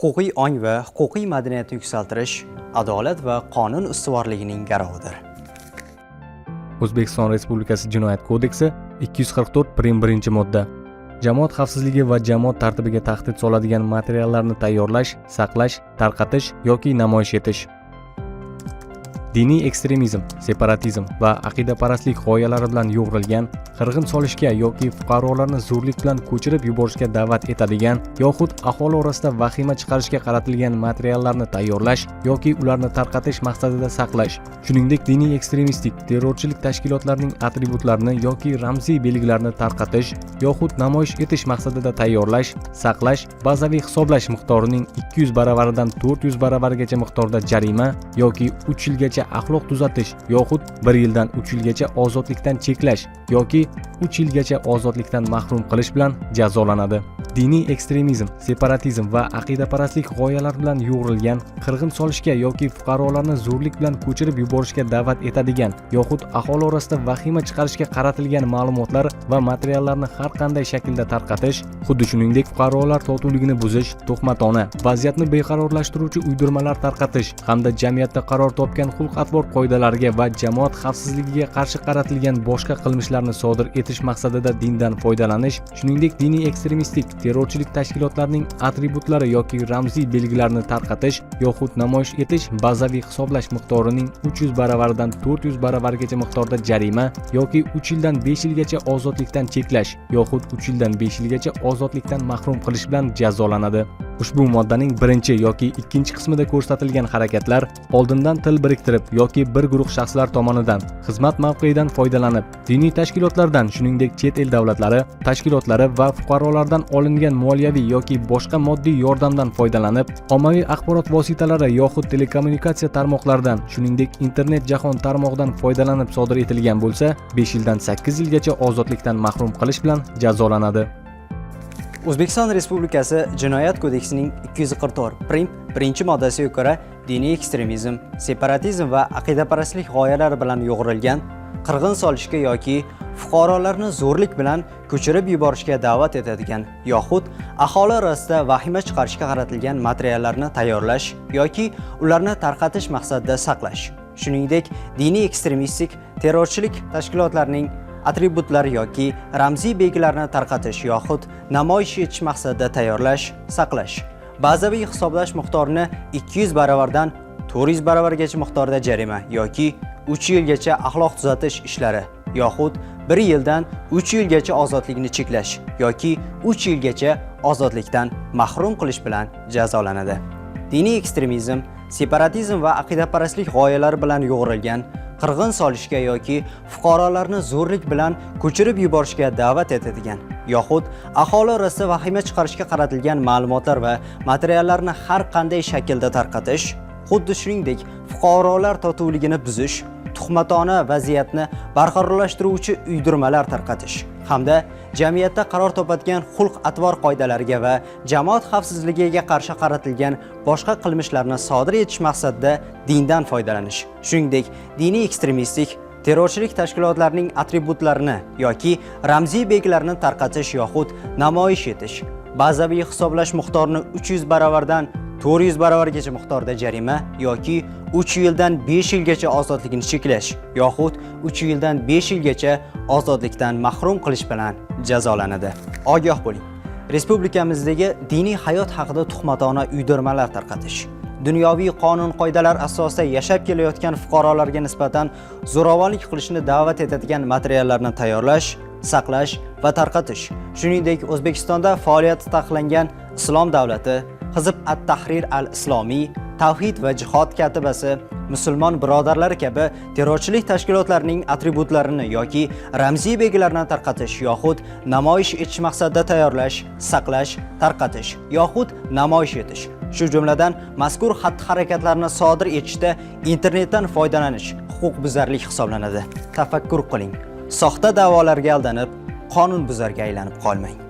Huquqiy ong va huquqiy madaniyatni yuksaltirish adolat va qonun ustuvorligining garovidir. O'zbekiston Respublikasi Jinoyat kodeksi, 244 prim 1-modda. Jamoat xavfsizligi va jamoat tartibiga tahdid soladigan materiallarni tayyorlash, saqlash, tarqatish yoki namoyish etish. Diniy ekstremizm, separatizm va aqidaparastlik g'oyalari bilan yo'g'rilgan, qirg'in solishga yoki fuqarolarni zo'rlik bilan ko'chirib yuborishga da'vat etadigan yoxud aholi orasida vahima chiqarishga qaratilgan materiallarni tayyorlash yoki ularni tarqatish maqsadida saqlash, shuningdek, diniy ekstremistik, terrorchilik tashkilotlarining atributlarini yoki ramziy belgilarini tarqatish yoxud namoyish etish maqsadida tayyorlash, saqlash bazaviy hisoblash miqdorining 200 baravaridan 400 baravarigacha miqdorda jarima yoki 3 yilgacha axloq tuzatish yoxud 1 yildan 3 yilgacha ozodlikdan cheklash yoki 3 yilgacha ozodlikdan mahrum qilish bilan jazolanadi. Diniy ekstremizm, separatizm va aqidaparastlik g'oyalari bilan yo'g'rilgan, qirg'in solishga yoki fuqarolarni zo'rlik bilan ko'chirib yuborishga da'vat etadigan yoxud aholi orasida vahima chiqarishga qaratilgan ma'lumotlar va materiallarni har qanday shaklda tarqatish, xuddi shuningdek, fuqarolar totuvligini buzish, tuhmatona, vaziyatni beqarorlashtiruvchi uydirmalar tarqatish hamda jamiyatda qaror topgan xulq-atvor qoidalariga va jamoat xavfsizligiga qarshi qaratilgan boshqa qilmishlarni sodir etish maqsadida dindan foydalanish, shuningdek, diniy ekstremistik, terrorchilik tashkilotlarining atributlari yoki ramziy belgilarini tarqatish yoxud namoyish etish bazaviy hisoblash miqdorining 300 baravaridan 400 baravarigacha miqdorda jarima yoki 3 yildan 5 yilgacha ozodlikdan cheklash yoxud 3 yildan 5 yilgacha ozodlikdan mahrum qilish bilan jazolanadi. Ushbu moddaning birinchi yoki ikkinchi qismida ko'rsatilgan harakatlar oldindan til biriktirib yoki bir guruh shaxslar tomonidan xizmat mavqeidan foydalanib, diniy tashkilotlardan, shuningdek, chet el davlatlari tashkilotlari va fuqarolardan olingan moliyaviy yoki boshqa moddiy yordamdan foydalanib, ommaviy axborot vositalari yoxud telekommunikatsiya tarmoqlaridan, shuningdek, internet jahon tarmog'idan foydalanib sodir etilgan bo'lsa, 5 yildan 8 yilgacha ozodlikdan mahrum qilish bilan jazolanadi. O'zbekiston Respublikasi Jinoyat kodeksining 244 prim 1-moddasiga ko'ra, diniy ekstremizm, separatizm va aqidaparastlik g'oyalari bilan yo'g'rilgan, qirg'in solishga yoki fuqarolarni zo'rlik bilan ko'chirib yuborishga da'vat etadigan yoxud aholi orasida vahima chiqarishga qaratilgan materiallarni tayyorlash yoki ularni tarqatish maqsadida saqlash, shuningdek, diniy ekstremistik, terrorchilik tashkilotlarining atributlari yoki ramziy belgilarini tarqatish yoxud namoyish etish maqsadida tayyorlash, saqlash bazaviy hisoblash miqdorini 200 baravardan 400 baravargacha miqdorda jarima yoki 3 yilgacha axloq tuzatish ishlari yoxud 1 yildan 3 yilgacha ozodlikni cheklash yoki 3 yilgacha ozodlikdan mahrum qilish bilan jazolanadi. Diniy ekstremizm, separatizm va aqidaparastlik g'oyalari bilan yo'g'rilgan, qirg'in solishga yoki fuqarolarni zo'rlik bilan ko'chirib yuborishga da'vat etadigan yoxud aholi orasida vahima chiqarishga qaratilgan ma'lumotlar va materiallarni har qanday shaklda tarqatish, xuddi shuningdek, fuqarolar totuvligini buzish, tuhmatona, vaziyatni barqarorlashtiruvchi uydirmalar tarqatish hamda jamiyatda qaror topadigan xulq-atvor qoidalariga va jamoat xavfsizligiga qarshi qaratilgan boshqa qilmishlarni sodir etish maqsadida dindan foydalanish, shuningdek, diniy ekstremistik, terrorchilik tashkilotlarining atributlarini yoki ramziy belgilarini tarqatish yoxud namoyish etish bazaviy hisoblash miqdorini 300 baravardan 400 baravargacha miqdorda jarima yoki 3 yildan 5 yilgacha ozodlikni cheklash yoxud 3 yildan 5 yilgacha ozodlikdan mahrum qilish bilan jazolanadi. Ogoh bo'ling. Respublikamizdagi diniy hayot haqida tuhmatona uydirmalar tarqatish, dunyoviy qonun qoidalar asosida yashab kelayotgan fuqarolarga nisbatan zo'ravonlik qilishni da'vat etadigan materiallarni tayyorlash, saqlash va tarqatish, shuningdek, O'zbekistonda faoliyati taqiqlangan Islom davlati, Hizb at-Tahrir al-Islomiy, Tavhid va jihod katibasi, Musulmon birodarlari kabi terrorchilik tashkilotlarining atributlarini yoki ramziy belgilarini tarqatish yoxud namoyish etish maqsadida tayyorlash, saqlash, tarqatish yoxud namoyish etish, shu jumladan mazkur xatti-harakatlarni sodir etishda internetdan foydalanish huquqbuzarlik hisoblanadi. Tafakkur qiling. Soxta da'volarga aldanib, qonunbuzarga aylanib qolmang.